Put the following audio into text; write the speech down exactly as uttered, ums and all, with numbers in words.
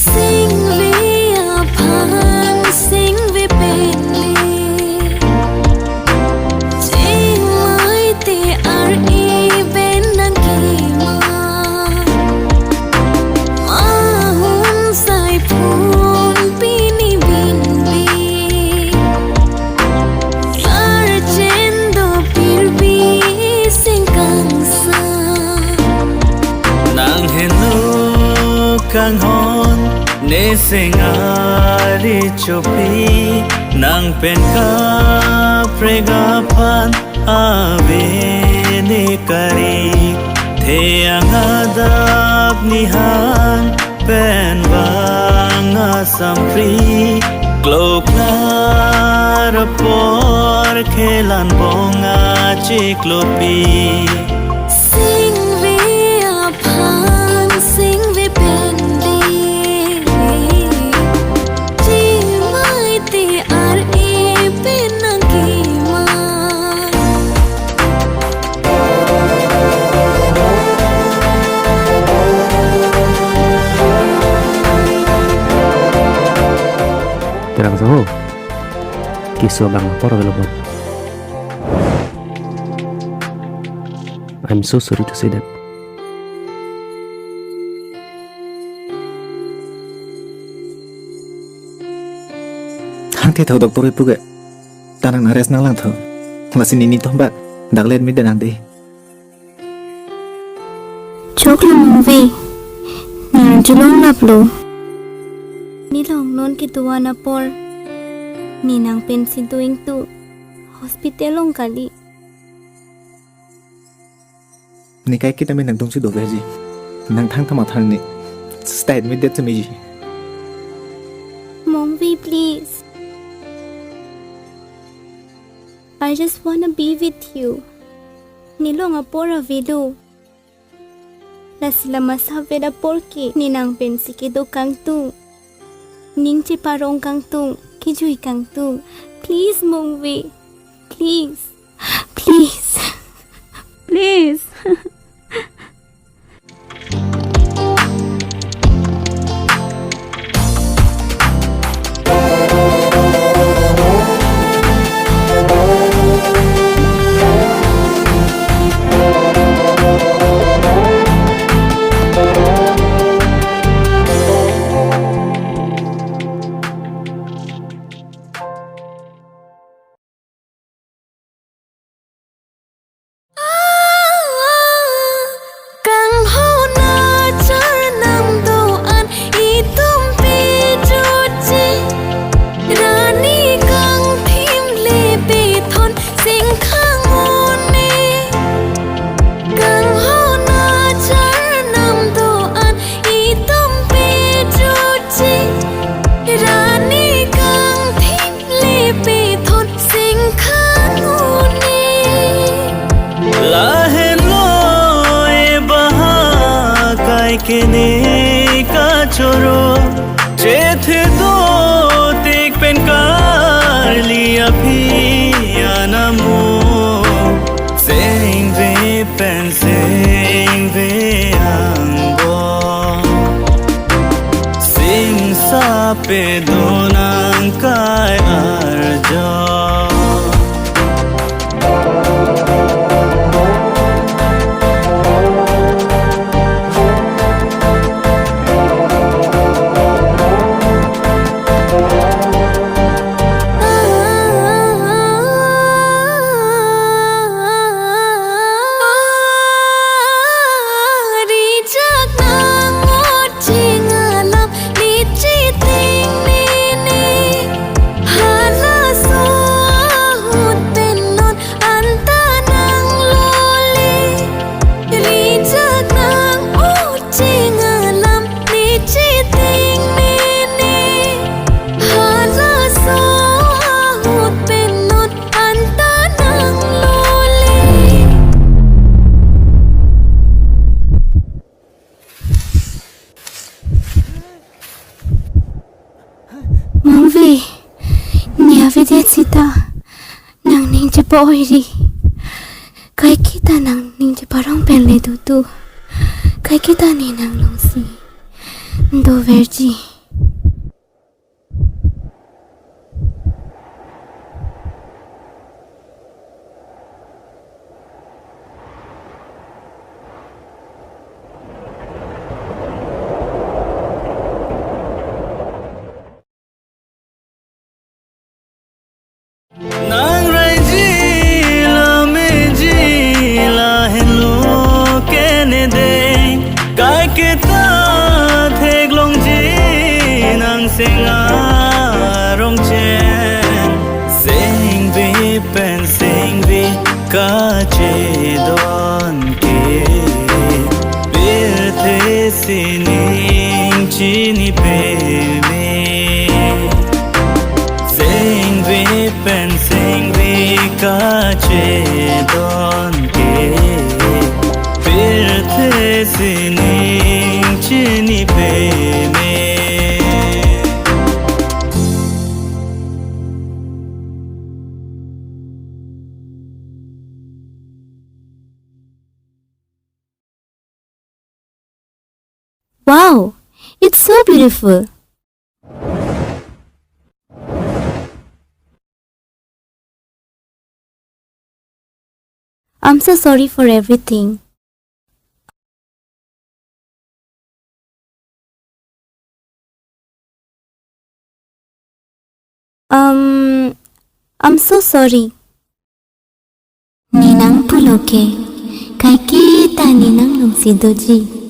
Singve aphan singve pen le, chimai te ar-e pen nangkima. Mahun sai phun pini binbi, klar chen do pirbi sing kangsa. Nang henlo kanghon ne sing ari chopi, nang pen kaprek aphan ave ne kari, theyang adap nihan pen vang asampri, kloklar apor khelan bong achiklopi. Singve aphan singve pen le, chimai te ar-e pen nangkima. Terang soho. Keso abang apor available. I'm so sorry to say that. Hangthe tho doctor ipu ke. Ta nang rest nanglang tho. Lasi nini tombak dak le admit de nang de. Choklo Mongve, nang arjulong laplo. Nilong non kedo-an apor, ne nang pensi do ingtu hospital along kali. Ne kaiketa me nangdungsi doverji. Nang thangthang matha ne. Stai admit det semeji. Mongve, please. I just wanna be with you. Nilong apor avelo. Lasi la masap vet apor ke ne nang pensi kedo kangtung, ning cheparong kangtung, kejui kangtung. Please, Mongve. Please. Please. Please. Kanghon achar nam do-an itum pejutji, rani kangthim le pethon sing khang un-e. Kanghon achar nam do-an itum pejutji, rani kangthim le pethon sing khang un-e. Lahenlo e baha kaike ne kachoro, chethe do tik pen karli aphi anamo. Singve pen singve angbong, singsa pedo nangkai arjo. Poi ri. Kaiketa nangning cheparong pen le do tu. Kaiketa ne nanglongsi doverji. Nang raiji la meji lahenlo kenede, kaiketa theklongji nang seng arong chen. Sengve pen sengve kachedon ke, pirthe sining chini peme. Sengve pen sengve kachedon ke, pirthe sining chini peme. Wow, it's so beautiful. I'm so sorry for everything. Um, I'm so sorry. Ne nang pulo ke, kaiketa ne nanglongsi doji.